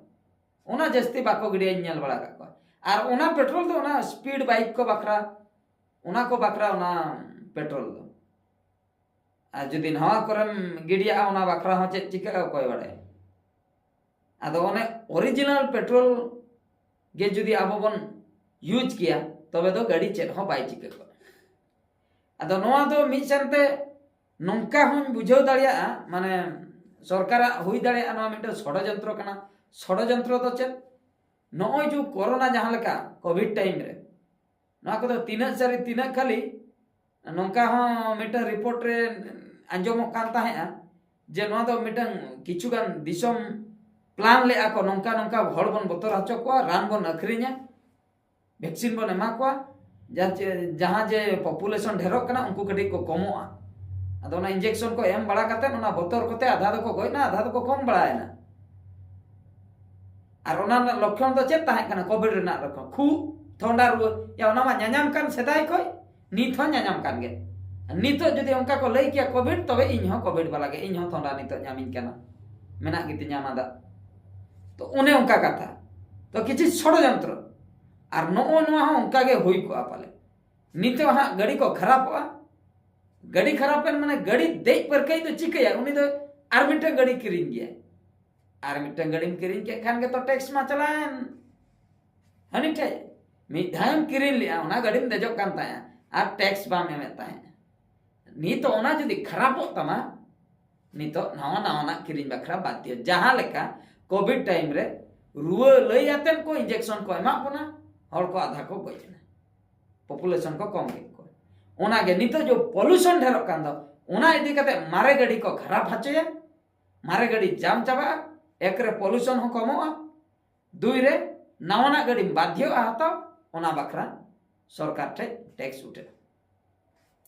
ᱚᱱᱟ ᱡᱟᱹᱥᱛᱤ ᱵᱟᱠᱚ ᱜᱤᱰᱤᱭᱟᱧ ᱧᱮᱞ ᱵᱟᱲᱟ ᱟᱠᱟᱫ ᱠᱚᱣᱟ᱾ ᱟᱨ ᱚᱱᱟ petrol ᱫᱚ ᱚᱱᱟ speed bike ᱠᱚ ᱵᱟᱠᱷᱨᱟ, ᱚᱱᱟ ᱠᱚ ᱵᱟᱠᱷᱨᱟ ᱚᱱᱟ ᱯᱮᱴᱨᱳᱞ ᱫᱚ᱾ ᱟᱨ ᱡᱩᱫᱤ ᱱᱟᱣᱟ ᱠᱚᱨᱮᱢ ᱜᱤᱰᱤᱭᱟᱜᱼᱟ, ᱚᱱᱟ ᱵᱟᱠᱷᱨᱟ ᱦᱚᱸ ᱪᱮᱫ ᱪᱤᱠᱟᱹᱜᱼᱟ ᱚᱠᱚᱭ ᱵᱟᱲᱟᱭᱟ᱾ ᱟᱫᱚ ᱚᱱᱮ ᱚᱨᱤᱡᱤᱱᱟᱞ ᱯᱮᱴᱨᱳᱞ ᱜᱮ ᱡᱩᱫᱤ ᱟᱵᱚ ᱵᱚᱱ ᱤᱭᱩᱡᱽ ᱠᱮᱭᱟ, ᱛᱚᱵᱮ ᱫᱚ ᱜᱟᱹᱰᱤ ᱪᱮᱫ ᱦᱚᱸ ᱵᱟᱭ ᱪᱤᱠᱟᱹ ᱠᱚᱜᱼᱟ᱾ ᱟᱫᱚ ᱱᱚᱣᱟ ᱫᱚ ᱢᱤᱫ ᱥᱮᱱᱛᱮ ᱱᱚᱝᱠᱟ ᱦᱚᱸᱧ ᱵᱩᱡᱷᱟᱹᱣ ᱫᱟᱲᱮᱭᱟᱜᱼᱟ, ᱢᱟᱱᱮ ᱥᱚᱨᱠᱟᱨᱟᱜ ᱦᱩᱭ ᱫᱟᱲᱮᱭᱟᱜᱼᱟ ᱱᱚᱣᱟ ᱢᱤᱫᱴᱟᱝ ᱥᱚᱲᱚᱡᱚᱱᱛᱨᱚ ᱠᱟᱱᱟ᱾ ᱥᱚᱲᱚᱡᱚᱱᱛᱨᱚ ᱫᱚ ᱪᱮᱫ? ᱱᱚᱜᱼᱚᱭ ᱡᱮ ᱠᱳᱨᱳᱱᱟ ᱡᱟᱦᱟᱸ ᱞᱮᱠᱟ ᱠᱳᱵᱷᱤᱰ ᱴᱟᱭᱤᱢ ᱨᱮ, ᱱᱚᱣᱟ ᱠᱚᱫᱚ ᱛᱤᱱᱟᱹᱜ ᱥᱟᱹᱨᱤ ᱛᱤᱱᱟᱹᱜ ᱠᱷᱟᱹᱞᱤ, ᱱᱚᱝᱠᱟ ᱦᱚᱸ ᱢᱤᱫᱴᱟᱝ ᱨᱤᱯᱳᱨᱴ ᱨᱮ ᱟᱸᱡᱚᱢᱚᱜ ᱠᱟᱱ ᱛᱟᱦᱮᱸᱜᱼᱟ ᱡᱮ ᱱᱚᱣᱟ ᱫᱚ ᱢᱤᱫᱴᱟᱝ ᱠᱤᱪᱷᱩᱜᱟᱱ ᱫᱤᱥᱚᱢ ᱯᱞᱟᱱ ᱞᱮᱜᱼᱟ ᱠᱚ, ᱱᱚᱝᱠᱟ ᱱᱚᱝᱠᱟ ᱦᱚᱲ ᱵᱚᱱ ᱵᱚᱛᱚᱨ ᱦᱚᱪᱚ ᱠᱚᱣᱟ, ᱨᱟᱱ ᱵᱚᱱ ᱟᱹᱠᱷᱨᱤᱧᱟ, ᱵᱷᱮᱠᱥᱤᱱ ᱵᱚᱱ ᱮᱢᱟ ᱠᱚᱣᱟ, ᱡᱟᱦᱟᱸ ᱪᱮ-, ᱡᱟᱦᱟᱸ ᱡᱮ ᱯᱚᱯᱩᱞᱮᱥᱚᱱ ᱰᱷᱮᱨᱚᱜ ᱠᱟᱱᱟ, ᱩᱱᱠᱩ ᱠᱟᱹᱴᱤᱡ ᱠᱚ ᱠᱚᱢᱚᱜᱼᱟ᱾ ᱟᱫᱚ ᱚᱱᱟ ᱤᱧᱡᱮᱠᱥᱚᱱ ᱠᱚ ᱮᱢ ᱵᱟᱲᱟ ᱠᱟᱛᱮ ᱚᱱᱟ ᱵᱚᱛᱚᱨ ᱠᱚᱛᱮ ᱟᱫᱷᱟ ᱫᱚᱠᱚ ᱜᱚᱡ ᱮᱱᱟ, ᱟᱫᱷᱟ ᱫᱚᱠᱚ ᱠᱚᱢ ᱵᱟᱲᱟᱭᱮᱱᱟ᱾ ᱟᱨ ᱚᱱᱟ ᱨᱮᱱᱟᱜ ᱞᱚᱠᱠᱷᱚᱱ ᱫᱚ ᱪᱮᱫ ᱛᱟᱦᱮᱸ ᱠᱟᱱᱟ? ᱠᱳᱵᱷᱤᱰ ᱨᱮᱱᱟᱜ ᱞᱚᱠᱠᱷᱚᱱ, ᱠᱷᱩᱜ, ᱴᱷᱚᱱᱰᱟ ᱨᱩᱣᱟᱹ᱾ ᱭᱟ, ᱚᱱᱟ ᱢᱟ ᱧᱟᱧᱟᱢ ᱠᱟᱱ ᱥᱮᱫᱟᱭ ᱠᱷᱚᱡ, ᱱᱤᱛ ᱦᱚᱸ ᱧᱟᱧᱟᱢ ᱠᱟᱱ ᱜᱮ᱾ ᱱᱤᱛᱚᱜ ᱡᱩᱫᱤ ᱚᱱᱠᱟ ᱠᱚ ᱞᱟᱹᱭ ᱠᱮᱭᱟ ᱠᱳᱵᱷᱤᱰ, ᱛᱚᱵᱮ ᱤᱧ ᱦᱚᱸ ᱠᱳᱵᱷᱤᱰ ᱵᱟᱞᱟ ᱜᱮ, ᱤᱧ ᱦᱚᱸ ᱴᱷᱚᱱᱰᱟ ᱱᱤᱛᱚᱜ ᱧᱟᱢᱤᱧ ᱠᱟᱱᱟ, ᱢᱮᱱᱟᱜ ᱜᱮᱛᱤᱧᱟ ᱢᱟᱫᱟ᱾ ᱛᱚ ᱚᱱᱮ ᱚᱱᱠᱟ ᱠᱟᱛᱷᱟ᱾ ᱛᱚ ᱠᱤᱪᱷᱩ ᱥᱚᱲᱚᱡᱚᱱᱛᱨᱚ᱾ ᱟᱨ ᱱᱚᱜᱼᱚ ᱱᱚᱣᱟ ᱦᱚᱸ ᱚᱱᱠᱟ ᱜᱮ ᱦᱩᱭ ᱠᱚᱜᱼᱟ ᱯᱟᱞᱮ᱾ ᱱᱤᱛᱚᱜ ᱦᱟᱸᱜ ᱜᱟᱹᱰᱤ ᱠᱚ ᱠᱷᱟᱨᱟᱯᱚᱜᱼᱟ, ᱜᱟᱹᱰᱤ ᱠᱷᱟᱨᱟᱯᱮᱱ ᱢᱟᱱᱮ ᱜᱟᱹᱰᱤ ᱫᱮᱡ ᱯᱟᱹᱨᱠᱟᱹᱭᱤᱡ ᱫᱚ ᱪᱤᱠᱟᱹᱭᱟ? ᱩᱱᱤ ᱫᱚ ᱟᱨ ᱢᱤᱫᱴᱟᱝ ᱜᱟᱹᱰᱤ ᱠᱤᱨᱤᱧ ᱜᱮᱭᱟᱭ᱾ ᱟᱨ ᱢᱤᱫᱴᱟᱝ ᱜᱟᱹᱰᱤᱢ ᱠᱤᱨᱤᱧ ᱠᱮᱫ ᱠᱷᱟᱱ ᱜᱮᱛᱚ ᱴᱮᱠᱥ ᱢᱟ ᱪᱟᱞᱟᱣᱮᱱ᱾ ᱦᱟᱹᱱᱤ ᱴᱷᱮᱡ ᱢᱤᱫ ᱫᱷᱟᱣᱮᱢ ᱠᱤᱨᱤᱧ ᱞᱮᱜᱼᱟ, ᱚᱱᱟ ᱜᱟᱹᱰᱤᱢ ᱫᱮᱡᱚᱜ ᱠᱟᱱ ᱛᱟᱦᱮᱸᱫ ᱟᱨ ᱴᱮᱠᱥ ᱵᱟᱢ ᱮᱢᱮᱫ ᱛᱟᱦᱮᱸᱫ᱾ ᱱᱤᱛᱚᱜ ᱚᱱᱟ ᱡᱩᱫᱤ ᱠᱷᱟᱨᱟᱯᱚᱜ ᱛᱟᱢᱟ, ᱱᱤᱛᱚᱜ ᱱᱟᱣᱟ ᱱᱟᱣᱟᱱᱟᱜ ᱠᱤᱨᱤᱧ ᱵᱟᱠᱷᱨᱟ ᱵᱟᱫᱽᱫᱷᱚ᱾ ᱡᱟᱦᱟᱸ ᱞᱮᱠᱟ ᱠᱳᱵᱷᱤᱰ ᱴᱟᱭᱤᱢ ᱨᱮ ᱨᱩᱣᱟᱹ ᱞᱟᱹᱭ ᱟᱛᱮᱫ ᱠᱚ ᱤᱧᱡᱮᱠᱥᱚᱱ ᱠᱚ ᱮᱢᱟᱜ ᱵᱚᱱᱟ, ᱦᱚᱲ ᱠᱚ ᱟᱫᱷᱟ ᱠᱚ ᱜᱚᱡ ᱮᱱᱟ, ᱯᱚᱯᱩᱞᱮᱥᱚᱱ ᱠᱚ ᱠᱚᱢ ᱠᱮᱫ ᱠᱚᱣᱟ᱾ ᱚᱱᱟᱜᱮ ᱱᱤᱛᱚᱜ ᱡᱮ ᱯᱚᱞᱩᱥᱚᱱ ᱰᱷᱮᱨᱚᱜ ᱠᱟᱱ ᱫᱚ, ᱚᱱᱟ ᱤᱫᱤ ᱠᱟᱛᱮ ᱢᱟᱨᱮ ᱜᱟᱹᱰᱤ ᱠᱚ ᱠᱷᱟᱨᱟᱯ ᱦᱚᱪᱚᱭᱟ, ᱢᱟᱨᱮ ᱜᱟᱹᱰᱤ ᱡᱟᱢ ᱪᱟᱵᱟᱜᱼᱟ, ᱮᱠ ᱨᱮ ᱯᱚᱞᱩᱥᱚᱱ ᱦᱚᱸ ᱠᱚᱢᱚᱜᱼᱟ, ᱫᱩᱭ ᱨᱮ ᱱᱟᱣᱟᱱᱟᱜ ᱜᱟᱹᱰᱤᱢ ᱵᱟᱫᱽᱫᱷᱚᱜᱼᱟ ᱦᱟᱛᱟᱣ, ᱚᱱᱟ ᱵᱟᱠᱷᱨᱟ ᱥᱚᱨᱠᱟᱨ ᱴᱷᱮᱡ ᱴᱮᱠᱥ ᱩᱴᱷᱟᱹᱜᱼᱟ᱾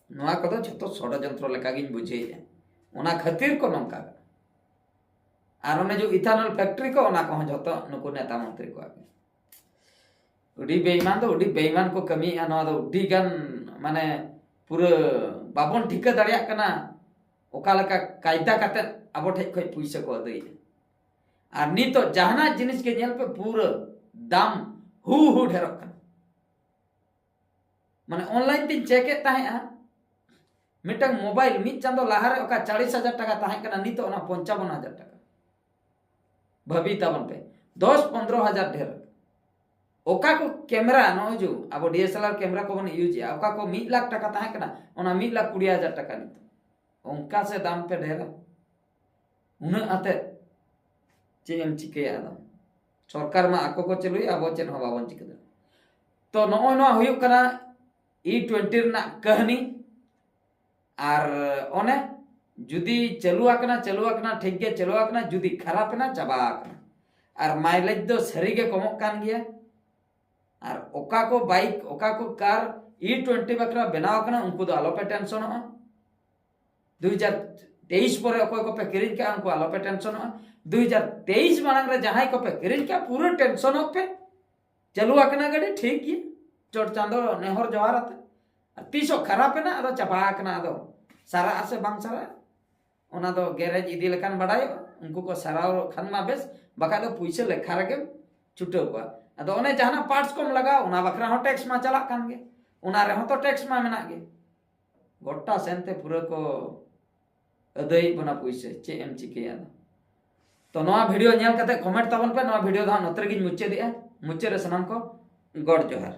ᱱᱚᱣᱟ ᱠᱚᱫᱚ ᱡᱷᱚᱛᱚ ᱥᱚᱲᱚᱡᱚᱱᱛᱨᱚ ᱞᱮᱠᱟᱜᱤᱧ ᱵᱩᱡᱷᱟᱹᱣᱮᱫᱼᱟ, ᱚᱱᱟ ᱠᱷᱟᱹᱛᱤᱨ ᱠᱚ ᱱᱚᱝᱠᱟ᱾ ᱟᱨ ᱚᱱᱮ ᱡᱮ ethanol factory ᱠᱚ, ᱚᱱᱟ ᱠᱚᱦᱚᱸ ᱡᱷᱚᱛᱚ ᱱᱩᱠᱩ ᱱᱮᱛᱟ ᱢᱚᱱᱛᱨᱤ ᱠᱚᱣᱟᱜ ᱜᱮ᱾ ᱟᱹᱰᱤ ᱵᱮᱭᱤᱢᱟᱱ ᱫᱚ ᱟᱹᱰᱤ ᱵᱮᱭᱤᱢᱟᱱ ᱠᱚ ᱠᱟᱹᱢᱤᱭᱮᱫᱼᱟ᱾ ᱱᱚᱣᱟ ᱫᱚ ᱟᱹᱰᱤ ᱜᱟᱱ, ᱢᱟᱱᱮ, ᱯᱩᱨᱟᱹ ᱵᱟᱵᱚᱱ ᱴᱷᱤᱠᱟᱹ ᱫᱟᱲᱮᱭᱟᱜ ᱠᱟᱱᱟ ᱚᱠᱟ ᱞᱮᱠᱟ ᱠᱟᱭᱫᱟ ᱠᱟᱛᱮ ᱟᱵᱚ ᱴᱷᱮᱡ ᱠᱷᱚᱡ ᱯᱩᱭᱥᱟᱹ ᱠᱚ ᱟᱹᱫᱟᱹᱭᱮᱫᱼᱟ᱾ ᱟᱨ ᱱᱤᱛᱚᱜ ᱡᱟᱦᱟᱱᱟᱜ ᱡᱤᱱᱤᱥ ᱜᱮ ᱧᱮᱞ ᱯᱮ, ᱯᱩᱨᱟᱹ ᱫᱟᱢ ᱦᱩ ᱦᱩ ᱰᱷᱮᱨᱚᱜ ᱠᱟᱱᱟ᱾ ᱢᱟᱱᱮ online ᱛᱤᱧ check ᱮᱫ ᱛᱟᱦᱮᱸᱜᱼᱟ, ᱢᱤᱫᱴᱟᱝ mobile ᱢᱤᱫ ᱪᱟᱸᱫᱚ ᱞᱟᱦᱟᱨᱮ ᱚᱠᱟ ᱪᱟᱞᱤᱥ ᱦᱟᱡᱟᱨ ᱴᱟᱠᱟ ᱛᱟᱦᱮᱸ ᱠᱟᱱᱟ, ᱱᱤᱛᱚᱜ ᱚᱱᱟ ᱯᱚᱧᱪᱟᱵᱚᱱ ᱦᱟᱡᱟᱨ ᱴᱟᱠᱟ᱾ ᱵᱷᱟᱹᱵᱤ ᱛᱟᱵᱚᱱ ᱯᱮ, ᱫᱚᱥ ᱯᱚᱱᱫᱽᱨᱚ ᱦᱟᱡᱟᱨ ᱰᱷᱮᱨ᱾ ᱚᱠᱟ ᱠᱚ camera, ᱱᱚᱜᱼᱚᱭ ᱡᱮ ᱟᱵᱚ D S L R camera ᱠᱚᱵᱚᱱ use ᱮᱜᱼᱟ, ᱚᱠᱟ ᱠᱚ ᱢᱤᱫ ᱞᱟᱠᱷ ᱴᱟᱠᱟ ᱛᱟᱦᱮᱸ ᱠᱟᱱᱟ, ᱚᱱᱟ ᱢᱤᱫ ᱞᱟᱠᱷ ᱠᱩᱲᱤ ᱦᱟᱡᱟᱨ ᱴᱟᱠᱟ ᱱᱤᱛᱚᱜ᱾ ᱚᱱᱠᱟ ᱥᱮ ᱫᱟᱢ ᱯᱮ ᱰᱷᱮᱨᱟ, ᱩᱱᱟᱹᱜ ᱟᱛᱮ ᱪᱮᱫ ᱮᱢ ᱪᱤᱠᱟᱹᱭᱟ? ᱟᱫᱚ ᱥᱚᱨᱠᱟᱨ ᱢᱟ ᱟᱠᱚ ᱠᱚ ᱪᱟᱹᱞᱩᱭᱟ, ᱟᱵᱚ ᱪᱮᱫ ᱦᱚᱸ ᱵᱟᱵᱚᱱ ᱪᱤᱠᱟᱹ ᱫᱟᱲᱮᱭᱟᱜᱼᱟ᱾ ᱛᱚ ᱱᱚᱜᱼᱚᱭ ᱱᱚᱣᱟ ᱦᱩᱭᱩᱜ ᱠᱟᱱᱟ E twenty ᱨᱮᱱᱟᱜ ᱠᱟᱹᱦᱱᱤ᱾ ᱟᱨ ᱚᱱᱮ ᱡᱩᱫᱤ ᱪᱟᱹᱞᱩ ᱟᱠᱟᱱᱟ, ᱪᱟᱹᱞᱩ ᱟᱠᱟᱱᱟ, ᱴᱷᱤᱠ ᱜᱮ ᱪᱟᱹᱞᱩ ᱟᱠᱟᱱᱟ, ᱡᱩᱫᱤ ᱠᱷᱟᱨᱟᱯ ᱮᱱᱟ, ᱪᱟᱵᱟ ᱟᱠᱟᱱᱟ᱾ ᱟᱨ mileage ᱫᱚ ᱥᱟᱹᱨᱤ ᱜᱮ ᱠᱚᱢᱚᱜ ᱠᱟᱱ ᱜᱮᱭᱟ᱾ ᱟᱨ ᱚᱠᱟ ᱠᱚ bike, ᱚᱠᱟ ᱠᱚ car E twenty ᱵᱟᱠᱷᱨᱟ ᱵᱮᱱᱟᱣ ᱟᱠᱟᱱᱟ, ᱩᱱᱠᱩ ᱫᱚ ᱟᱞᱚ ᱯᱮ ᱴᱮᱱᱥᱚᱱᱚᱜᱼᱟ᱾ ᱫᱩ ᱦᱟᱡᱟᱨ ᱛᱮᱭᱤᱥ ᱯᱚᱨᱮ ᱚᱠᱚᱭ ᱠᱚᱯᱮ ᱠᱤᱨᱤᱧ ᱠᱟᱜᱼᱟ, ᱩᱱᱠᱩ ᱟᱞᱚ ᱯᱮ ᱴᱮᱱᱥᱚᱱᱚᱜᱼᱟ᱾ ᱫᱩ ᱦᱟᱡᱟᱨ ᱛᱮᱭᱤᱥ ᱢᱟᱲᱟᱝ ᱨᱮ ᱡᱟᱦᱟᱸᱭ ᱠᱚᱯᱮ ᱠᱤᱨᱤᱧ ᱠᱟᱜᱼᱟ, ᱯᱩᱨᱟᱹ ᱴᱮᱱᱥᱚᱱᱚᱜ ᱯᱮ᱾ ᱪᱟᱹᱞᱩ ᱟᱠᱟᱱᱟ ᱜᱟᱹᱰᱤ, ᱴᱷᱤᱠ ᱜᱮᱭᱟ, ᱪᱚᱴ ᱪᱟᱸᱫᱚ ᱱᱮᱦᱚᱨ ᱡᱚᱦᱟᱨ ᱟᱛᱮ᱾ ᱟᱨ ᱛᱤᱥᱚᱜ ᱠᱷᱟᱨᱟᱯ ᱮᱱᱟ, ᱟᱫᱚ ᱪᱟᱵᱟ ᱟᱠᱟᱱᱟ, ᱟᱫᱚ ᱥᱟᱨᱟᱜᱼᱟ ᱥᱮ ᱵᱟᱝ ᱥᱟᱨᱟᱜᱼᱟ, ᱚᱱᱟ ᱫᱚ garage ᱤᱫᱤ ᱞᱮᱠᱷᱟᱱ ᱵᱟᱰᱟᱭᱚᱜᱼᱟ᱾ ᱩᱱᱠᱩ ᱠᱚ ᱥᱟᱨᱟᱣ ᱠᱷᱟᱱ ᱢᱟ ᱵᱮᱥ, ᱵᱟᱠᱷᱟᱡ ᱫᱚ ᱯᱩᱭᱥᱟᱹ ᱞᱮᱠᱷᱟ ᱨᱮᱜᱮᱢ ᱪᱷᱩᱴᱟᱹᱣ ᱠᱚᱣᱟ᱾ ᱟᱫᱚ ᱚᱱᱮ ᱡᱟᱦᱟᱱᱟᱜ parts ᱠᱚᱢ ᱞᱟᱜᱟᱣ, ᱚᱱᱟ ᱵᱟᱠᱷᱨᱟ ᱦᱚᱸ tax ᱢᱟ ᱪᱟᱞᱟᱜ ᱠᱟᱱ ᱜᱮ, ᱚᱱᱟ ᱨᱮᱦᱚᱸ ᱛᱚ tax ᱢᱟ ᱢᱮᱱᱟᱜ ᱜᱮ᱾ ᱜᱚᱴᱟ ᱥᱮᱱᱛᱮ ᱯᱩᱨᱟᱹ ᱠᱚ ᱟᱹᱫᱟᱹᱭᱮᱫ ᱵᱚᱱᱟ ᱯᱩᱭᱥᱟᱹ, ᱪᱮᱫ ᱮᱢ ᱪᱤᱠᱟᱹᱭᱟ ᱟᱫᱚ? ᱛᱚ ᱱᱚᱣᱟ video ᱧᱮᱞ ᱠᱟᱛᱮ comment ᱛᱟᱵᱚᱱ ᱯᱮ᱾ ᱱᱚᱣᱟ video ᱫᱚ ᱦᱟᱸᱜ ᱱᱚᱛᱮ ᱨᱮᱜᱮᱧ ᱢᱩᱪᱟᱹᱫᱮᱜᱼᱟ᱾ ᱢᱩᱪᱟᱹᱫ ᱨᱮ ᱥᱟᱱᱟᱢ ᱠᱚ ᱜᱚᱰ ᱡᱚᱦᱟᱨ᱾